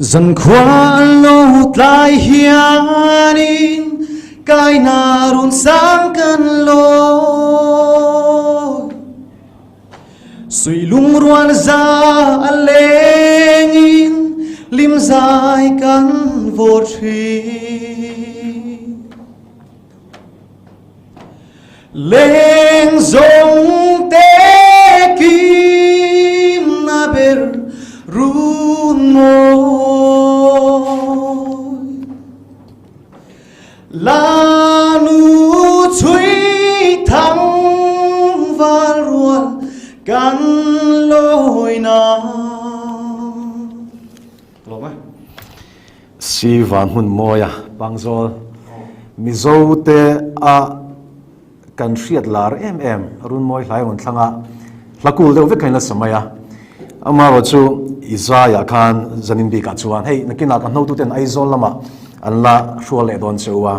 Zankhua lo tlai hianin kaina run sang kan lawi. Sui lungrual za a lengin lim zai kan vawr thin. Leng zawng te kim na ber run mawi. La nu chhui thang val rual kan lawi na. Lawm e. Si van hmun mawia Pangzawl Mizo te a kan hriat lar em em Runmawi hlai rawn thlang a, hla kul deuh vek kha in la sa mai a. Amaherawh chu i zaiah khan zanin bikah chuan hei nakinah ka hnotuten Aizawl lamah an la hrual leh dawn che u a,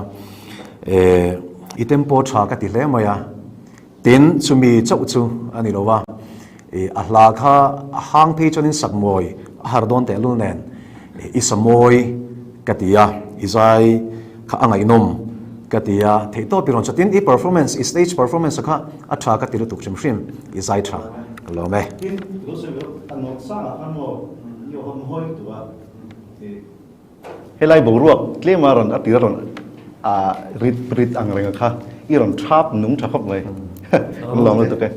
i tempo tha ka ti hle mai a. Tin, chumi chauh chu a ni lo a, i a hla kha a hang phei chuanin sak mawi a har dawn tehlul nen i sa mawi ka ti a, i zai kha a ngaihnawm ka ti a, theihtawp i rawn chaw. Tin, i performance, i stage performance kha a tha ka ti lutuk hrim hrim, i zai tha ka lawm e. Tin, lo sawi ve a nawt sangah khan maw i awhawm hawi lutuk a, i. Helai boruak tlema rawn a tir rawn a rit rit ang reng kha i rawn thap nung tha khawp mai. Kan lawm lutuk e.